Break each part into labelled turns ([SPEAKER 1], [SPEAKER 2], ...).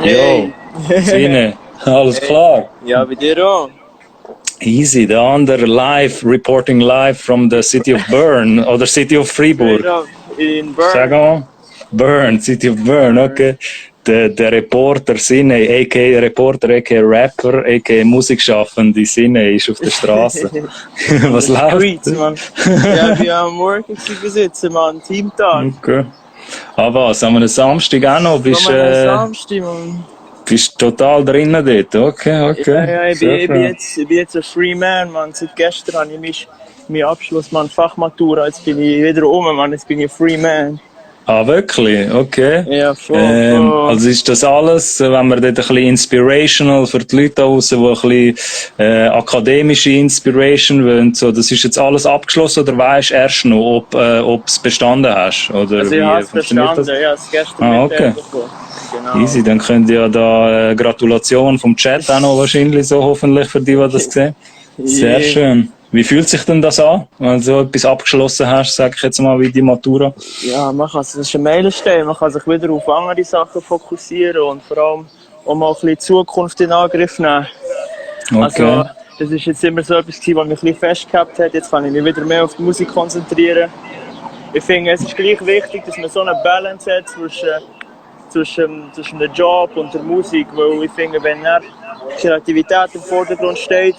[SPEAKER 1] Yo,
[SPEAKER 2] Hey,
[SPEAKER 1] Sine, alles
[SPEAKER 2] hey,
[SPEAKER 1] klar?
[SPEAKER 2] ja, bei dir auch.
[SPEAKER 1] Easy, the andere live, reporting live from the city of Bern oder city of
[SPEAKER 2] Straight
[SPEAKER 1] Fribourg.
[SPEAKER 2] up in
[SPEAKER 1] Sag
[SPEAKER 2] Bern.
[SPEAKER 1] mal. Bern, city of Bern,
[SPEAKER 2] Bern.
[SPEAKER 1] okay. Der Reporter Sine, a.k.a. Reporter, a.k.a. Rapper, a.k.a. Musikschaffende Sine ist auf der Straße.
[SPEAKER 2] In
[SPEAKER 1] Was
[SPEAKER 2] the
[SPEAKER 1] läuft?
[SPEAKER 2] streets, man. Ja, wir am Working besitzen, man. Teamtag.
[SPEAKER 1] Okay. Ah was, am Samstag auch noch?
[SPEAKER 2] Von einem Samstag, man.
[SPEAKER 1] Bist total drinnen dort? Okay,
[SPEAKER 2] Ja,
[SPEAKER 1] okay.
[SPEAKER 2] ja,
[SPEAKER 1] Sehr schön.
[SPEAKER 2] ich bin jetzt ein Free Man, man. Seit gestern habe ich meinen Abschluss, man, Fachmatura. Jetzt bin ich wieder man. Jetzt bin ich Free Man.
[SPEAKER 1] Ah, wirklich? Okay.
[SPEAKER 2] Ja, voll.
[SPEAKER 1] Also ist das alles, wenn wir dort ein bisschen inspirational für die Leute da draussen, die ein bisschen akademische Inspiration wollen, so, das ist jetzt alles abgeschlossen oder weisst erst noch, ob es bestanden hast? Oder
[SPEAKER 2] Also ich habe
[SPEAKER 1] wie
[SPEAKER 2] es
[SPEAKER 1] funktioniert
[SPEAKER 2] bestanden,
[SPEAKER 1] das?
[SPEAKER 2] ich habe es gestern
[SPEAKER 1] Ah,
[SPEAKER 2] Mittag
[SPEAKER 1] okay.
[SPEAKER 2] bekommen. Genau.
[SPEAKER 1] Easy, dann könnt ihr ja da Gratulation vom Chat auch noch wahrscheinlich so, hoffentlich für die das sehen. Sehr
[SPEAKER 2] Yeah.
[SPEAKER 1] schön. Wie fühlt sich denn das an, wenn du so etwas abgeschlossen hast, sag ich jetzt mal, wie die Matura?
[SPEAKER 2] Ja, das ist ein Meilenstein. Man kann sich wieder auf andere Sachen fokussieren und vor allem auch mal ein bisschen die Zukunft in Angriff nehmen.
[SPEAKER 1] Okay.
[SPEAKER 2] Also, das ist jetzt immer so etwas, was mich ein bisschen festgehabt hat. Jetzt kann ich mich wieder mehr auf die Musik konzentrieren. Ich finde, es ist gleich wichtig, dass man so eine Balance hat zwischen dem Job und der Musik. Weil ich finde, wenn die Kreativität im Vordergrund steht,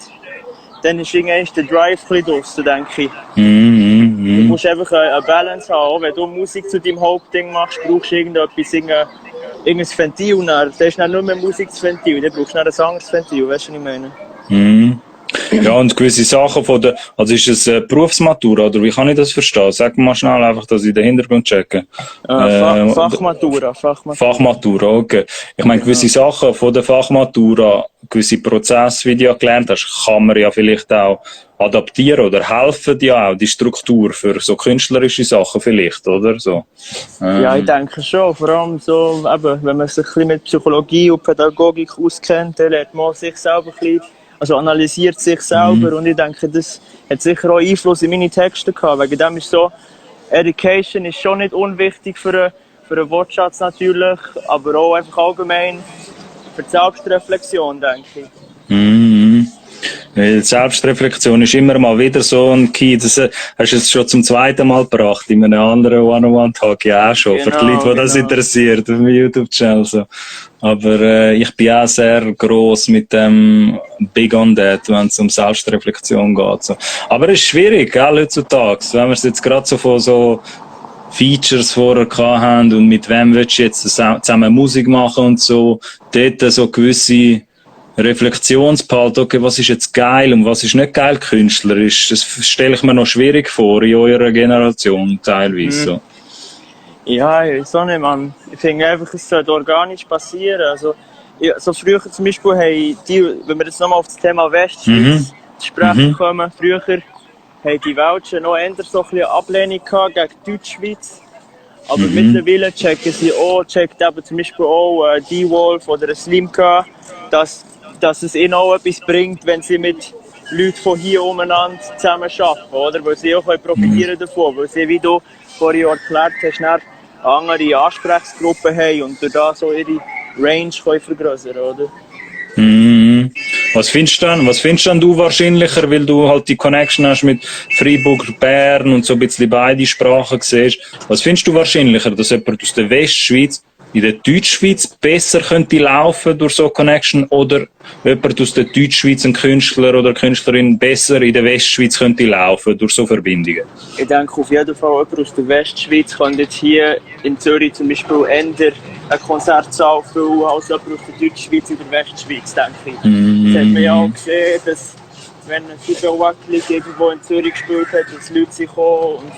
[SPEAKER 2] dann ist irgendwann der Drive ein bisschen draussen, denke ich. Du musst einfach eine Balance haben. Auch wenn du Musik zu deinem Hauptding machst, brauchst du irgendein Ventil. Das ist nicht nur mehr Musik das Ventil, dann brauchst du noch ein anderes Ventil, weißt du, was ich meine?
[SPEAKER 1] Ja, und gewisse Sachen von der, also ist es Berufsmatura, oder wie kann ich das verstehen? Sag mal schnell einfach, dass ich den Hintergrund checke.
[SPEAKER 2] Fachmatura.
[SPEAKER 1] Fachmatura, okay. Ich meine,
[SPEAKER 2] Genau.
[SPEAKER 1] gewisse Sachen von der Fachmatura, gewisse Prozesse, wie du ja gelernt hast, kann man ja vielleicht auch adaptieren oder helfen dir auch die Struktur für so künstlerische Sachen vielleicht, oder so.
[SPEAKER 2] Ja, ich denke schon. Vor allem so, eben, wenn man sich ein bisschen mit Psychologie und Pädagogik auskennt, dann lernt man sich selber ein bisschen, also analysiert sich selber. Und ich denke, das hat sicher auch Einfluss in meine Texte gehabt. Wegen dem ist so, Education ist schon nicht unwichtig für einen Wortschatz natürlich, aber auch einfach allgemein für die Selbstreflexion, denke ich.
[SPEAKER 1] Weil Selbstreflexion ist immer mal wieder so ein Key. Das hast du jetzt schon zum zweiten Mal gebracht, in einem anderen One-on-One-Talk ja auch schon. Für die Leute, die das interessiert, auf meinem YouTube-Channel. So. Aber ich bin auch sehr gross mit dem Big on That, wenn es um Selbstreflexion geht. So. Aber es ist schwierig, gell, heutzutage. Wenn wir es jetzt gerade so von so Features vorher gehabt haben und mit wem willst du jetzt zusammen Musik machen und so, dort so gewisse Reflexionspalt, okay, was ist jetzt geil und was ist nicht geil künstlerisch, das stelle ich mir noch schwierig vor in eurer Generation teilweise. So.
[SPEAKER 2] Ja, ich weiß auch nicht, man. Ich finde einfach, es sollte organisch passieren. Also, so früher zum Beispiel haben die, wenn wir jetzt nochmal auf das Thema Westschweiz zu sprechen kommen, früher haben die Welschen noch eher so ein bisschen Ablehnung gehabt gegen die Deutschschweiz. Aber mittlerweile checkt eben zum Beispiel auch D-Wolf oder Slimka, dass es ihnen auch etwas bringt, wenn sie mit Leuten von hier umeinander zusammen arbeiten, oder? Weil sie auch profitieren davon, weil sie, wie du vorhin erklärt hast, eine andere Ansprechgruppe haben und durch das so ihre Range vergrößern, oder?
[SPEAKER 1] Was findest du denn du wahrscheinlicher, weil du halt die Connection hast mit Freiburg, Bern und so ein bisschen beide Sprachen siehst. Was findest du wahrscheinlicher, dass jemand aus der Westschweiz in der Deutschschweiz besser könnte laufen durch so Connection oder jemand aus der Deutschschweiz, ein Künstler oder Künstlerin, besser in der Westschweiz könnte laufen durch so Verbindungen?
[SPEAKER 2] Ich denke auf jeden Fall, jemand aus der Westschweiz kann jetzt hier in Zürich zum Beispiel eher eine Konzertsaal füllen als jemand aus der Deutschschweiz in der Westschweiz, denke ich. Das hat man ja auch gesehen, dass wenn ein Super Wackelig irgendwo in Zürich gespielt hat, dass Leute sich kommen. Und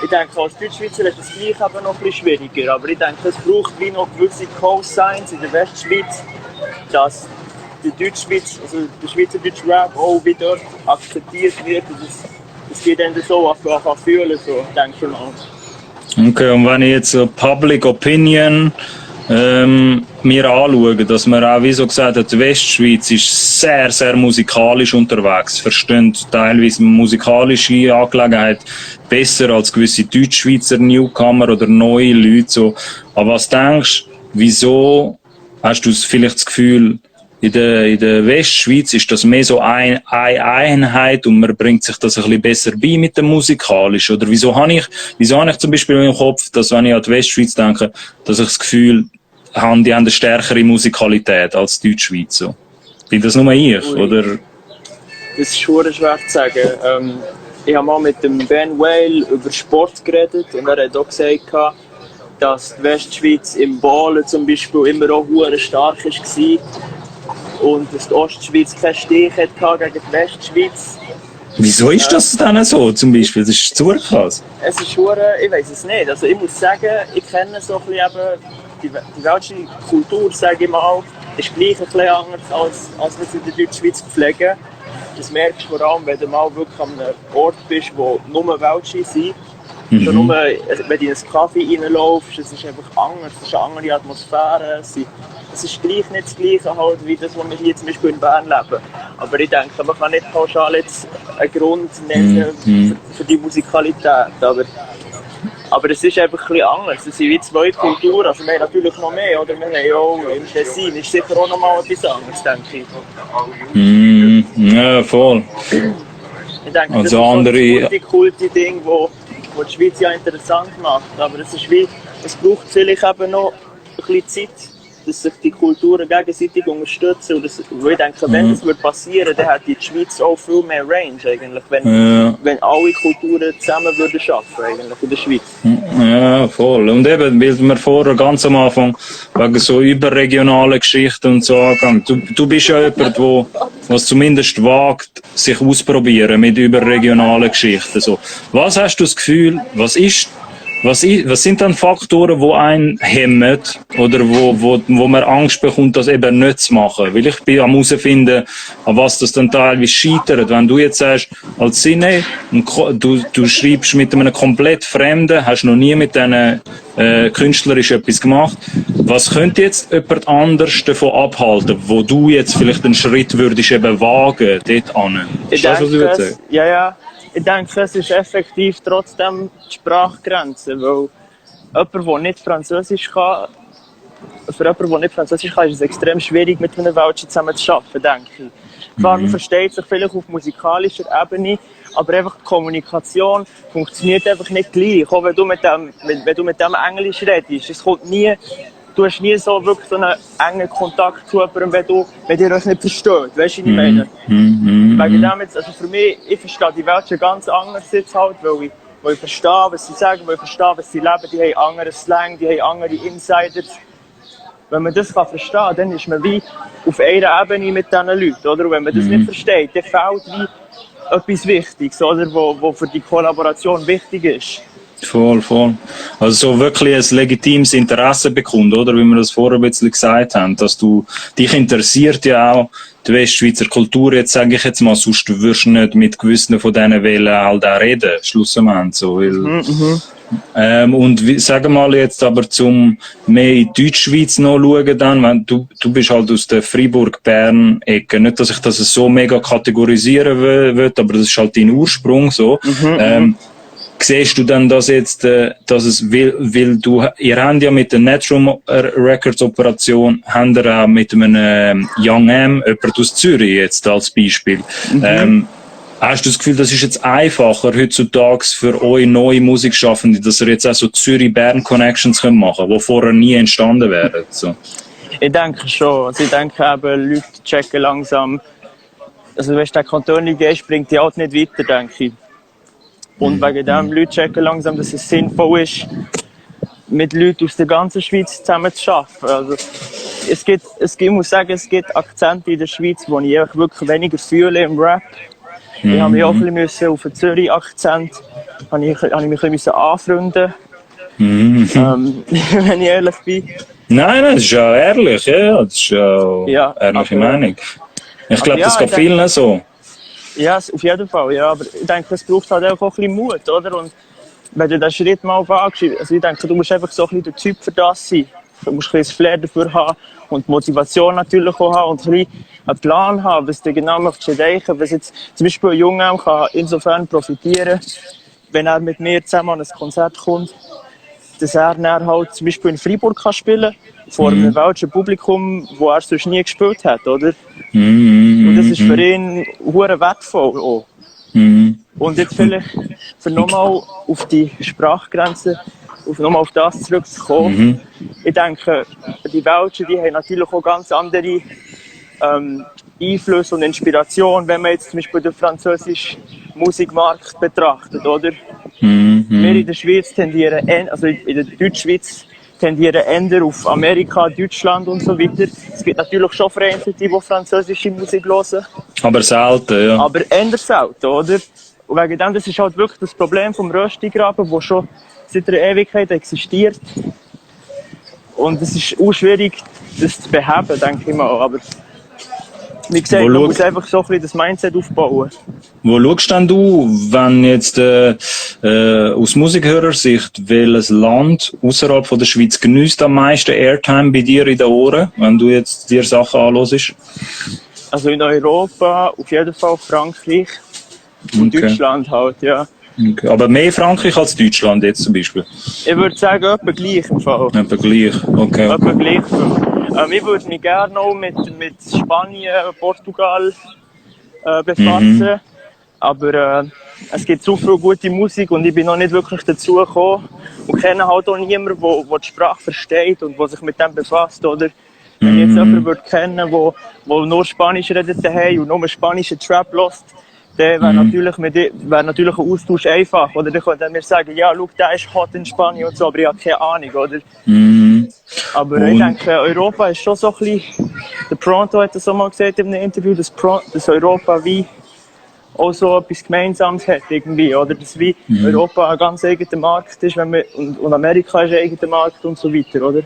[SPEAKER 2] ich denke, als Deutschschweizer ist es gleich aber noch ein bisschen schwieriger. Aber ich denke, es braucht wie noch gewisse Co-Signs in der Westschweiz, dass der Deutschschweiz, also der schweizerdeutsche Rap auch wie dort akzeptiert wird. Das geht dann so an fühlen, so, denke ich mal.
[SPEAKER 1] Okay, und wenn ich jetzt so Public Opinion mir anschaue, dass man auch, wie so gesagt hat, die Westschweiz ist sehr, sehr musikalisch unterwegs, versteht teilweise musikalische Angelegenheit besser als gewisse Deutschschweizer Newcomer oder neue Leute. So. Aber was denkst du, wieso hast du vielleicht das Gefühl, in der Westschweiz ist das mehr so eine Einheit und man bringt sich das ein bisschen besser bei mit dem Musikalischen? Oder wieso habe ich zum Beispiel im Kopf, dass wenn ich an die Westschweiz denke, dass ich das Gefühl habe, die haben eine stärkere Musikalität als die Deutschschweiz? So. Bin das nur ich, oder?
[SPEAKER 2] Das ist schon schwer zu sagen. Ich habe mal mit dem Ben Whale über Sport geredet und er hat auch gesagt, dass die Westschweiz im Ballen zum Beispiel immer auch sehr stark war und dass die Ostschweiz keinen Stich hatte gegen die Westschweiz.
[SPEAKER 1] Wieso ist das dann so, zum Beispiel? Das ist zu krass.
[SPEAKER 2] Es ist schon, ich weiß es nicht. Also ich muss sagen, ich kenne so ein bisschen eben die welsche Kultur, sage ich mal, ist gleich ein bisschen anders, als wir es in der Deutschschweiz pflegen. Das merkst du vor allem, wenn du mal wirklich an einem Ort bist, wo nur Welsche sind. Schon nur, wenn du in einen Kaffee reinläufst, es ist einfach anders, es ist eine andere Atmosphäre. Es ist gleich nicht das Gleiche halt, wie das, was wir hier zum Beispiel in Bern leben. Aber ich denke, man kann nicht pauschal jetzt einen Grund nennen für die Musikalität. Aber es ist einfach ein bisschen anders. Es sind wie zwei Kulturen. Also wir haben natürlich noch mehr, oder? Wir haben ja auch im Tessin, ist sicher auch noch mal etwas anderes, denke ich.
[SPEAKER 1] Ja, voll.
[SPEAKER 2] Ich denke,
[SPEAKER 1] also
[SPEAKER 2] das ist
[SPEAKER 1] andere
[SPEAKER 2] so kulte Ding, wo die Schweiz ja interessant macht. Aber es braucht vielleicht eben noch ein bisschen Zeit, dass sich die Kulturen gegenseitig unterstützen. Und ich denke, wenn das passieren würde, dann hätte die Schweiz auch viel mehr Range eigentlich, wenn alle Kulturen zusammen würden arbeiten eigentlich in der Schweiz.
[SPEAKER 1] Ja, voll. Und eben, weil wir vorher ganz am Anfang wegen so überregionalen Geschichten und so angegangen. Du bist ja jemand, was zumindest wagt, sich ausprobieren mit überregionalen Geschichten. So. Was hast du das Gefühl, was sind dann Faktoren, die einen hemmen oder wo man Angst bekommt, das eben nicht zu machen? Weil ich bin am herausfinden, an was das dann teilweise scheitert. Wenn du jetzt sagst, als Sinne, du schreibst mit einem komplett Fremden, hast noch nie mit denen künstlerisch etwas gemacht. Was könnte jetzt jemand anders davon abhalten, wo du jetzt vielleicht einen Schritt würdest eben wagen, dort hin?
[SPEAKER 2] Ich denke, ich denke, es ist effektiv trotzdem die Sprachgrenze, weil für jemanden, der nicht Französisch kann, ist es extrem schwierig, mit einem Welschen zusammen zu arbeiten, denke ich. Klar, man versteht sich vielleicht auf musikalischer Ebene, aber einfach die Kommunikation funktioniert einfach nicht gleich. Auch wenn du mit dem Englisch redest, du hast nie so wirklich so einen engen Kontakt zu jemandem, wenn ihr euch nicht versteht. Weißt du, was ich meine? Wegen dem jetzt, also für mich, ich verstehe die Welschen ganz anders jetzt halt, weil ich verstehe, was sie sagen, weil ich verstehe, was sie leben. Die haben anderen Slang, die haben andere Insiders. Wenn man das verstehen kann, dann ist man wie auf einer Ebene mit diesen Leuten. Oder? Und wenn man das nicht versteht, dann fehlt wie etwas Wichtiges, oder? Wo für die Kollaboration wichtig ist.
[SPEAKER 1] Voll. Also so wirklich ein legitimes Interesse bekommt, oder? Wie wir das vorher ein bisschen gesagt haben, dass dich interessiert ja auch die Westschweizer Kultur, jetzt sage ich jetzt mal, sonst wirst du nicht mit gewissen von diesen Wählen halt auch reden, schlussendlich so, weil, und sagen wir mal jetzt aber zum mehr in die Deutschschweiz noch schauen dann, wenn du bist halt aus der Freiburg-Bern-Ecke, nicht, dass ich das so mega kategorisieren will, aber das ist halt dein Ursprung so. Siehst du dann das jetzt, dass es ihr habt ja mit der Netroom Records Operation, habt ihr auch mit einem Young M, jemand aus Zürich jetzt als Beispiel. Hast du das Gefühl, das ist jetzt einfacher heutzutage für euch neue Musikschaffende, dass ihr jetzt auch so Zürich-Bern-Connections machen könnt, die vorher nie entstanden wären? So.
[SPEAKER 2] Ich denke schon. Also ich denke eben, Leute checken langsam. Also wenn du den Kanton gehst, bringt die halt nicht weiter, denke ich. Und wegen dem Leute checken langsam, dass es sinnvoll ist, mit Leuten aus der ganzen Schweiz zusammen zu arbeiten. Also ich muss sagen, es gibt Akzente in der Schweiz, die ich wirklich weniger fühle im Rap. Ich habe mich auch ein bisschen auf den Zürich-Akzent mich ein bisschen anfreunden. Wenn ich ehrlich bin.
[SPEAKER 1] Nein, das ist ja ehrlich, ja. Das ist ja ehrliche Meinung. Ich glaube, das geht vielen so.
[SPEAKER 2] Ja, auf jeden Fall, ja. Aber ich denke, es braucht halt auch ein bisschen Mut, oder? Und wenn du diesen Schritt mal wagst, also ich denke, du musst einfach so ein bisschen der Typ für das sein. Du musst ein bisschen das Flair dafür haben und die Motivation natürlich auch haben und ein bisschen einen Plan haben, was du genau möchtest erreichen. Was jetzt zum Beispiel ein Junge kann insofern profitieren, wenn er mit mir zusammen an ein Konzert kommt, dass er dann halt zum Beispiel in Freiburg kann spielen kann, vor einem welschen Publikum, wo er sonst nie gespielt hat, oder? Und das ist für ihn hure wertvoll auch. Und jetzt vielleicht, für nochmal auf die Sprachgrenze, nochmal auf das zurückzukommen, ich denke, die Welschen, die haben natürlich auch ganz andere Einflüsse und Inspiration, wenn man jetzt zum Beispiel den französischen Musikmarkt betrachtet, oder? Wir in der Schweiz tendieren, also in der Deutschschweiz tendieren eher auf Amerika, Deutschland und so weiter. Es gibt natürlich schon Vereinzelte, die französische Musik hören.
[SPEAKER 1] Aber selten, ja.
[SPEAKER 2] Aber eher selten, oder? Und wegen dem, das ist halt wirklich das Problem vom Röstigraben, das schon seit einer Ewigkeit existiert. Und es ist auch schwierig, das zu beheben, denke ich mal. Aber wie gesagt, man muss einfach so ein bisschen das Mindset aufbauen.
[SPEAKER 1] Wo schaust denn du, wenn jetzt aus Musikhörersicht, welches Land außerhalb von der Schweiz genießt am meisten Airtime bei dir in den Ohren, wenn du jetzt dir Sachen anhörst?
[SPEAKER 2] Also in Europa auf jeden Fall Frankreich und Deutschland halt, ja.
[SPEAKER 1] Okay. Aber mehr Frankreich als Deutschland jetzt zum Beispiel?
[SPEAKER 2] Ich würde sagen, etwa gleich im Fall.
[SPEAKER 1] Etwa gleich, okay.
[SPEAKER 2] Etwa gleich. Ich würde mich gerne auch mit Spanien, Portugal befassen. Aber es gibt so viel gute Musik und ich bin noch nicht wirklich dazu gekommen. Und kenne halt auch niemanden, der die Sprache versteht und der sich mit dem befasst, oder? Wenn ich jetzt jemanden würde kennen, der nur Spanisch redet daheim und nur spanischen Trap hört, dann wäre natürlich ein Austausch einfach. Oder dann könnte er mir sagen, ja, schau, der ist hot in Spanien und so, aber ich habe keine Ahnung, oder? Aber ich denke, Europa ist schon so ein bisschen, der Pronto hat das auch mal gesagt in einem Interview, dass Europa wie auch so etwas Gemeinsames hat, irgendwie, oder? Dass wie Europa ein ganz eigener Markt ist, und Amerika ist ein eigener Markt und so weiter, oder?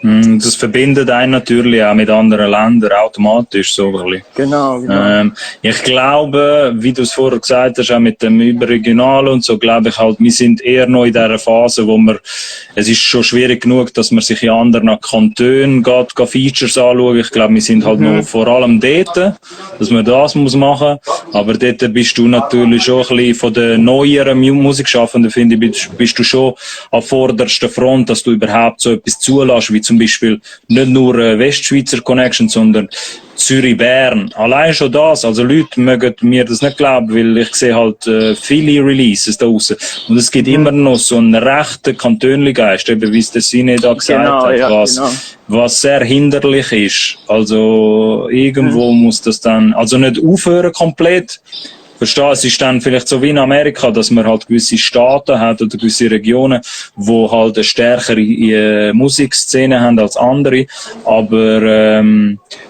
[SPEAKER 1] Das verbindet einen natürlich auch mit anderen Ländern automatisch so ein bisschen.
[SPEAKER 2] Genau.
[SPEAKER 1] Ich glaube, wie du es vorher gesagt hast, auch mit dem Überregionalen und so, glaube ich halt, wir sind eher noch in dieser Phase, wo es ist schon schwierig genug, dass man sich in anderen Kantonen geht Features anschauen. Ich glaube, wir sind halt noch vor allem dort, dass man das muss machen. Aber dort bist du natürlich schon ein bisschen von den neueren Musikschaffenden, finde ich, bist du schon an vorderster Front, dass du überhaupt so etwas zulässt, wie zum Beispiel nicht nur Westschweizer Connection, sondern Zürich-Bern. Allein schon das, also Leute mögen mir das nicht glauben, weil ich sehe halt viele Releases da draussen. Und es gibt immer noch so einen rechten Kantönli-Geist, eben wie es der Sine da gesagt hat, was sehr hinderlich ist. Also irgendwo muss das dann, also nicht aufhören komplett. Verstehe, es ist dann vielleicht so wie in Amerika, dass man halt gewisse Staaten hat oder gewisse Regionen, wo halt eine stärkere Musikszene haben als andere. Aber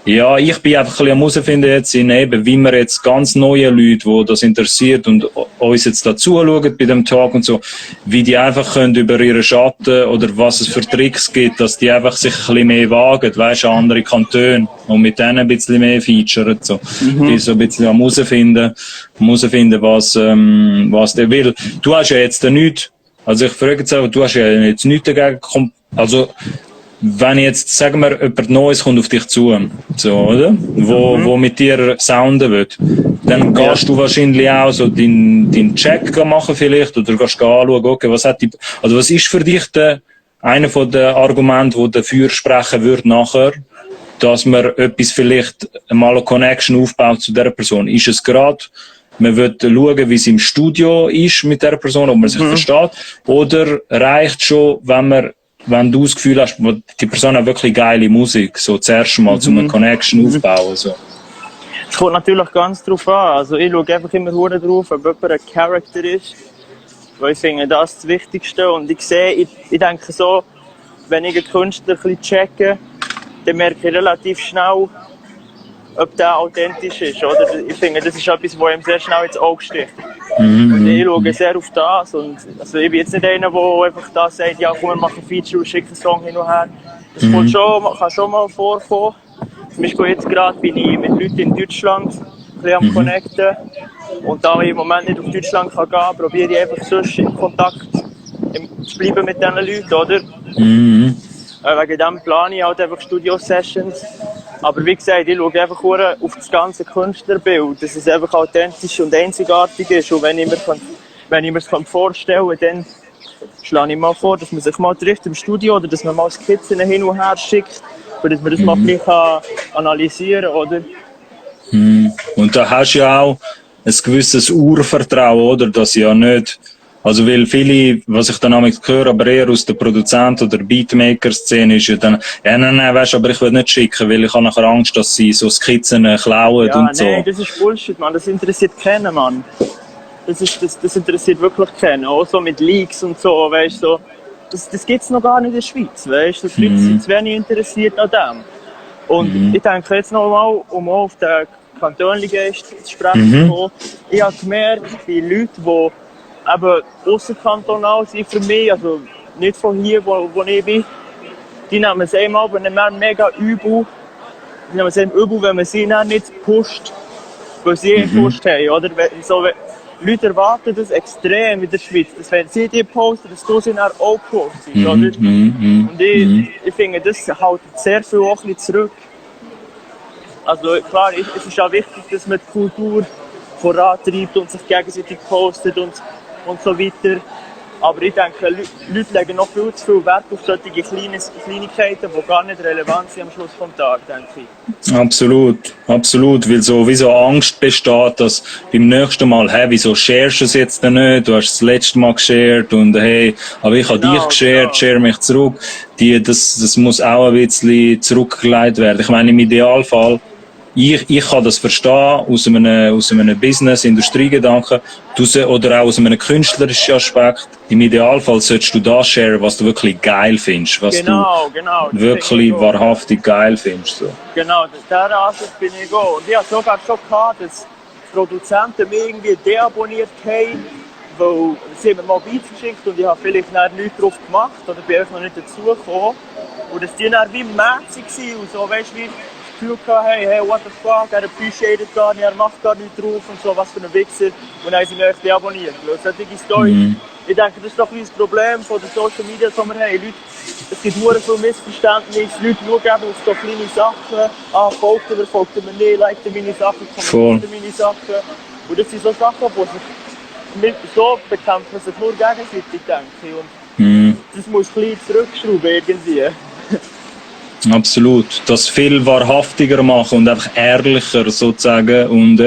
[SPEAKER 1] ja, ich bin einfach ein bisschen am herausfinden jetzt, eben, wie wir jetzt ganz neue Leute, die das interessiert und uns jetzt dazu schauen bei dem Talk und so, wie die einfach können über ihre Schatten oder was es für Tricks gibt, dass die einfach sich ein bisschen mehr wagen, weißt du, andere Kantone und mit denen ein bisschen mehr featuren. So. Ich bin so ein bisschen am herausfinden, was der will. Du hast ja jetzt nichts, also ich frage jetzt auch, du hast ja jetzt nichts dagegen, also wenn jetzt, sagen wir, jemand Neues kommt auf dich zu, so, oder? Wo mit dir sounden wird, dann gehst du wahrscheinlich auch so deinen Check machen vielleicht, oder gehst du anschauen, okay, was ist für dich einer von den Argumenten, die dafür sprechen würde nachher, dass man etwas vielleicht mal eine Connection aufbaut zu dieser Person? Ist es gerade, man will schauen, wie es im Studio ist mit dieser Person, ob man sich versteht, oder reicht schon, wenn du das Gefühl hast, die Person hat wirklich geile Musik, so zuerst mal, um eine Connection aufbauen, so.
[SPEAKER 2] Es kommt natürlich ganz drauf an, also ich schaue einfach immer drauf, ob jemand ein Charakter ist, weil ich finde, das ist das Wichtigste und ich denke so, wenn ich einen Künstler ein bisschen checke, dann merke ich relativ schnell, ob der authentisch ist, oder? Ich finde, das ist etwas, was ihm sehr schnell ins Auge sticht. Und ich schaue sehr auf das. Und, also ich bin jetzt nicht einer, der einfach da sagt, ja komm, wir machen ein Feature und schicken einen Song hin und her. Das kann schon mal vorkommen. Zum Beispiel jetzt gerade bin ich mit Leuten in Deutschland ein bisschen am Connecten. Und da ich im Moment nicht auf Deutschland gehen kann, probiere ich einfach sonst in Kontakt zu bleiben mit diesen Leuten, oder? Wegen dem plane ich halt einfach Studio-Sessions. Aber wie gesagt, ich schaue einfach auf das ganze Künstlerbild, dass es einfach authentisch und einzigartig ist. Und wenn ich mir es vorstellen kann, dann schlage ich mal vor, dass man sich mal trifft im Studio oder dass man mal Skizzen hin und her schickt, damit man das mal ein bisschen analysieren kann, oder?
[SPEAKER 1] Und da hast du ja auch ein gewisses Urvertrauen, oder? Dass ja nicht, also weil viele, was ich dann manchmal höre, aber eher aus der Produzent- oder Beatmaker-Szene ist ja dann, ja, nein, weißt du, aber ich will nicht schicken, weil ich habe nachher Angst, dass sie so Skizzen klauen
[SPEAKER 2] Ja,
[SPEAKER 1] und so.
[SPEAKER 2] nein, das ist Bullshit, Mann. Das interessiert keinen, Mann. Das interessiert wirklich keinen. Auch so mit Leaks und so, weißt du. So. Das gibt es noch gar nicht in der Schweiz, weißt du. Die Leute sind zu wenig interessiert an dem. Und ich denke jetzt noch mal, um auf den Kantonligeist zu sprechen zu kommen, ich habe gemerkt, die Leute, die eben ausserkantonal sind für mich, also nicht von hier, wo ich bin, die nehmen es einmal aber nicht mehr mega übel. Die nehmen es eben übel, wenn man sie dann nicht pusht, weil sie gepusht haben, oder? So, Leute erwarten das extrem in der Schweiz, dass wenn sie die posten, dass du sie dann auch postest, oder? Und ich finde, das hält sehr viel auch ein bisschen zurück. Also klar, es ist auch wichtig, dass man die Kultur vorantreibt und sich gegenseitig postet und so weiter. Aber ich denke, Leute legen noch viel zu viel Wert auf solche Kleinigkeiten, die gar nicht relevant sind am Schluss des Tages, denke ich.
[SPEAKER 1] Absolut, absolut, weil so wie so Angst besteht, dass beim nächsten Mal, hey, wieso sharest du es jetzt denn nicht? Du hast es das letzte Mal geshared und hey, aber ich habe dich geshared, share mich zurück. Das muss auch ein bisschen zurückgeleitet werden. Ich meine, im Idealfall, ich kann das verstehen aus einem Business, Industriegedanken, oder auch aus einem künstlerischen Aspekt. Im Idealfall solltest du das sharen, was du wirklich geil findest, was du wirklich wahrhaftig geil findest. So.
[SPEAKER 2] Genau, der Ansatz bin ich auch. Und ich hatte sogar schon gehabt, dass Produzenten mich irgendwie deabonniert haben, weil sie haben mir mal Beats geschickt und ich habe vielleicht nichts drauf gemacht oder bin einfach noch nicht dazugekommen. Und dass die dann wie mäßig waren und so, weißt du, wie das Gefühl gehabt, hey, what the fuck, er appreciated gar nicht, er macht gar nichts drauf und so, was für ein Wichser. Und dann haben sie mich echt deabonniert. Solche Storys, ich denke, das ist doch ein Problem von den Social Media, die wir haben. Leute, es gibt nur viel Missverständnis, Leute schauen eben auf so kleine Sachen, folgt mir nicht, liked meine Sachen, kommentiert meine Sachen. Und das sind so Sachen, die so bekämpfen sich nur gegenseitig, denke ich. Und das muss ein bisschen zurückschrauben irgendwie.
[SPEAKER 1] Absolut. Das viel wahrhaftiger machen und einfach ehrlicher sozusagen. Und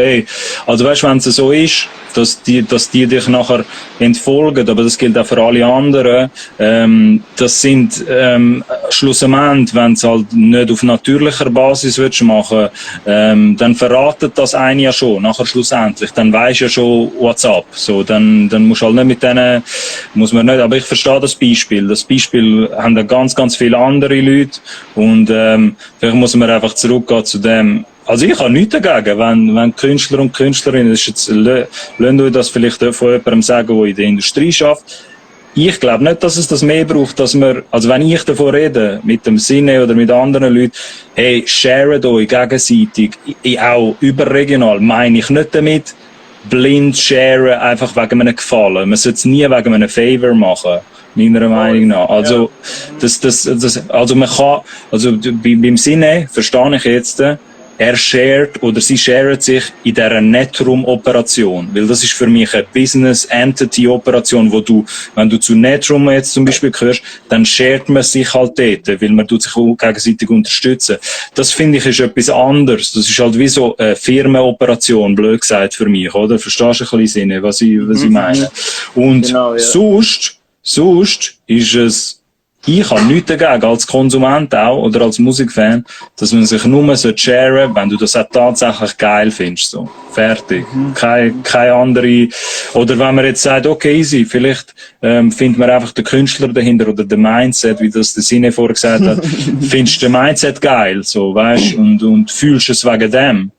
[SPEAKER 1] also weißt du, wenn es so ist, dass die dich nachher entfolgen, aber das gilt auch für alle anderen, das sind schlussendlich, wenn es halt nicht auf natürlicher Basis willst machen, dann verratet das einen ja schon, nachher schlussendlich. Dann weisst ja schon, what's up. So, dann musst du halt nicht mit denen, muss man nicht, aber ich verstehe das Beispiel. Das Beispiel haben da ganz, ganz viele andere Leute und vielleicht muss man einfach zurückgehen zu dem. Also ich habe nichts dagegen, wenn Künstler und Künstlerinnen, das ist jetzt, lasst euch das vielleicht von jemandem sagen, der in der Industrie schafft. Ich glaube nicht, dass es das mehr braucht, dass man, also wenn ich davon rede, mit dem Sinne oder mit anderen Leuten, hey, sharet euch gegenseitig, auch überregional, meine ich nicht damit, blind sharen, einfach wegen einem Gefallen. Man sollte es nie wegen einem Favor machen. Meiner Meinung nach. Also, also man kann, also beim Sinne verstehe ich jetzt, er shared oder sie shared sich in dieser Netroom-Operation. Weil das ist für mich eine Business-Entity-Operation, wo du, wenn du zu Netroom jetzt zum Beispiel gehörst, dann shared man sich halt dort, weil man tut sich auch gegenseitig unterstützen. Das finde ich ist etwas anderes. Das ist halt wie so eine Firmenoperation, blöd gesagt für mich, oder? Verstehst du ein bisschen Sinne, was ich meine? Und genau, ja. Sonst ist es, ich habe nichts dagegen, als Konsument auch, oder als Musikfan, dass man sich nur sharen, wenn du das auch tatsächlich geil findest, so. Fertig. Keine andere, oder wenn man jetzt sagt, okay, easy, vielleicht, findet man einfach den Künstler dahinter oder den Mindset, wie das der Sinne vorher gesagt hat, findest du den Mindset geil, so, weißt, und fühlst es wegen dem.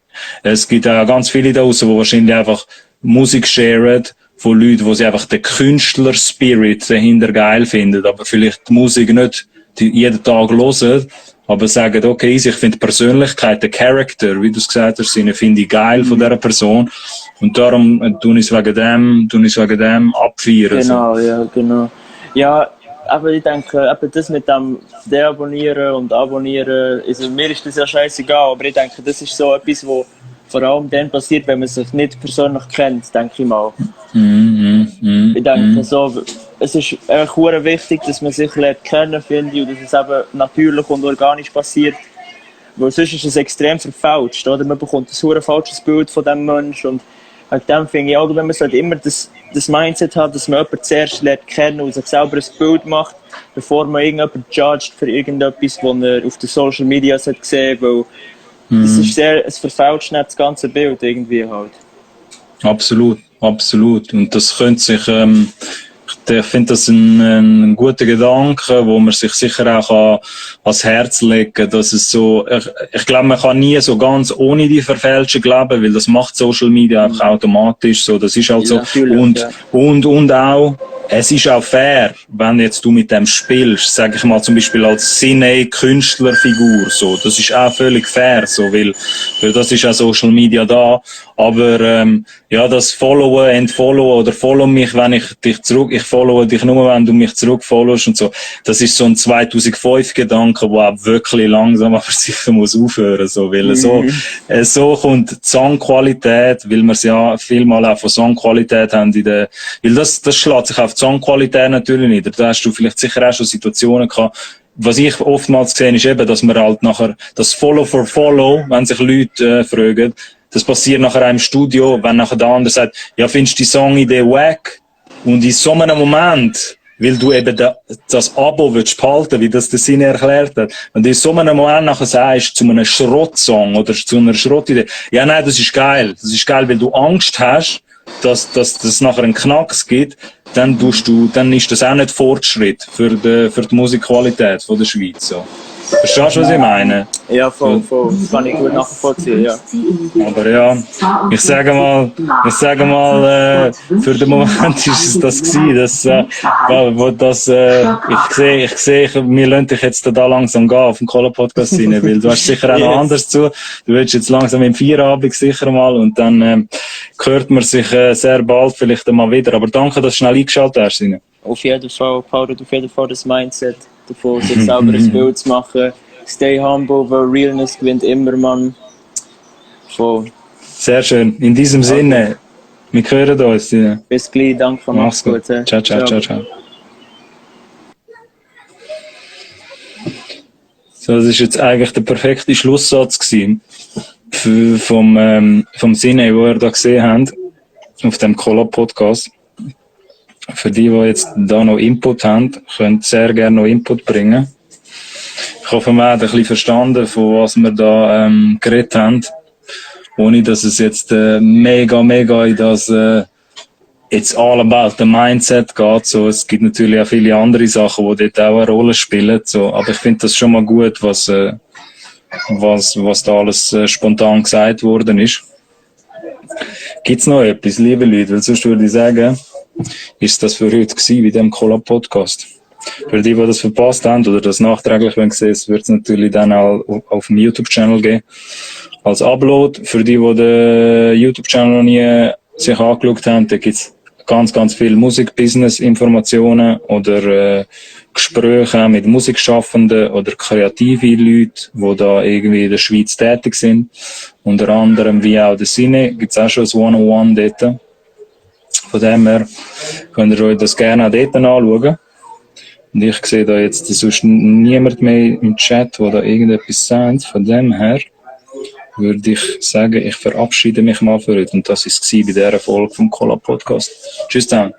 [SPEAKER 1] Es gibt auch ganz viele da draussen, die wahrscheinlich einfach Musik sharen, von Leuten, die sie einfach den Künstler-Spirit dahinter geil finden, aber vielleicht die Musik nicht jeden Tag hören, aber sagen, okay, ich finde die Persönlichkeit, den Charakter, wie du es gesagt hast, finde ich geil von dieser Person und darum tun ich es wegen dem abfeiern.
[SPEAKER 2] Genau, ja, genau. Ja, aber ich denke, eben das mit dem Deabonnieren und Abonnieren, also mir ist das ja scheißegal, aber ich denke, das ist so etwas, wo vor allem dann passiert, wenn man sich nicht persönlich kennt, denke ich mal. Ich denke so, es ist echt wichtig, dass man sich lernt kennen, finde ich, und dass es eben natürlich und organisch passiert. Weil sonst ist es extrem verfälscht, oder? Man bekommt ein falsches Bild von diesem Menschen. Und wegen dem finde ich auch, wenn man immer das Mindset hat, dass man jemanden zuerst lernt kennen und sich selber ein Bild macht, bevor man irgendjemanden judgt für irgendetwas, was er auf den Social Media gesehen hat, weil das ist es verfälscht nicht das ganze Bild irgendwie halt.
[SPEAKER 1] Absolut, absolut. Und das könnte sich, ich finde das ein guter Gedanke, wo man sich sicher auch ans Herz legen kann, dass es so, ich glaube, man kann nie so ganz ohne die Verfälschung leben, weil das macht Social Media einfach automatisch so, das ist halt so. Und auch, es ist auch fair, wenn jetzt du mit dem spielst, sage ich mal zum Beispiel als Cine-Künstlerfigur, so, das ist auch völlig fair, so, weil für das ist auch Social Media da, aber ja, das Followen, Entfollowen oder Follow mich, wenn ich followe dich nur, wenn du mich zurückfollowst und so, das ist so ein 2005-Gedanke, der auch wirklich langsam aber sicher muss aufhören, so, weil so kommt die Songqualität, weil wir es ja vielmal auch von Songqualität haben weil das schlägt sich auf die Songqualität natürlich nieder. Da hast du vielleicht sicher auch schon Situationen gehabt. Was ich oftmals gesehen ist eben, dass man halt nachher das Follow for Follow, wenn sich Leute fragen, das passiert nachher auch im Studio, wenn nachher der andere sagt, ja, findest du die Songidee wack? Und in so einem Moment, weil du eben das Abo willst behalten, wie das der Sinn erklärt hat, wenn du in so einem Moment nachher sagst, zu einem Schrottsong oder zu einer Schrottidee, ja, nein, das ist geil, weil du Angst hast, dass das nachher einen Knacks gibt, dann ist das auch nicht Fortschritt für die Musikqualität von der Schweiz, so. Verstehst du, was ich meine?
[SPEAKER 2] Ja, voll. Das kann ich gut nachvollziehen, ja.
[SPEAKER 1] Aber ja, ich sage mal, für den Moment ist es das gewesen, ich sehe, wir lassen dich jetzt da langsam gehen auf den Cola-Podcast rein, weil du hast sicher auch noch anders zu. Du willst jetzt langsam im Feierabend sicher mal und dann, hört man sich, sehr bald vielleicht einmal wieder. Aber danke, dass du schnell eingeschaltet hast, Sine.
[SPEAKER 2] Auf jeden Fall, Paul, auf jeden Fall das Mindset davon, sich selber ein Bild zu machen. Stay humble, weil Realness gewinnt immer, Mann. Voll.
[SPEAKER 1] Sehr schön. In diesem Sinne, wir hören uns.
[SPEAKER 2] Bis gleich, danke,
[SPEAKER 1] mach's gut. Ciao. So, das ist jetzt eigentlich der perfekte Schlusssatz gewesen vom Sinne, den ihr da gesehen habt, auf dem Cola-Podcast. Für die jetzt da noch Input haben, könnt sehr gerne noch Input bringen. Ich hoffe, man hat ein bisschen verstanden, von was wir da geredet haben. Ohne, dass es jetzt mega in das it's all about the mindset geht. So, es gibt natürlich auch viele andere Sachen, die dort auch eine Rolle spielen. So, aber ich finde das schon mal gut, was da alles spontan gesagt worden ist. Gibt's noch etwas, liebe Leute? Weil sonst würde ich sagen, ist das für heute gewesen, wie dem Collab-Podcast. Für die das verpasst haben oder das nachträglich sehen, wird es natürlich dann auch auf dem YouTube-Channel geben. Als Upload. Für die den YouTube-Channel noch nie sich angeschaut haben, da gibt's ganz viel Musik-Business-Informationen oder Gespräche mit Musikschaffenden oder kreative Leute, die da irgendwie in der Schweiz tätig sind. Unter anderem wie auch der Sine, gibt's auch schon ein One-on-One dort. Von dem her könnt ihr euch das gerne auch dort anschauen. Und ich sehe da jetzt sonst niemand mehr im Chat, der da irgendetwas sagt. Von dem her würde ich sagen, ich verabschiede mich mal für heute. Und das war bei dieser Folge vom Cola Podcast. Tschüss dann.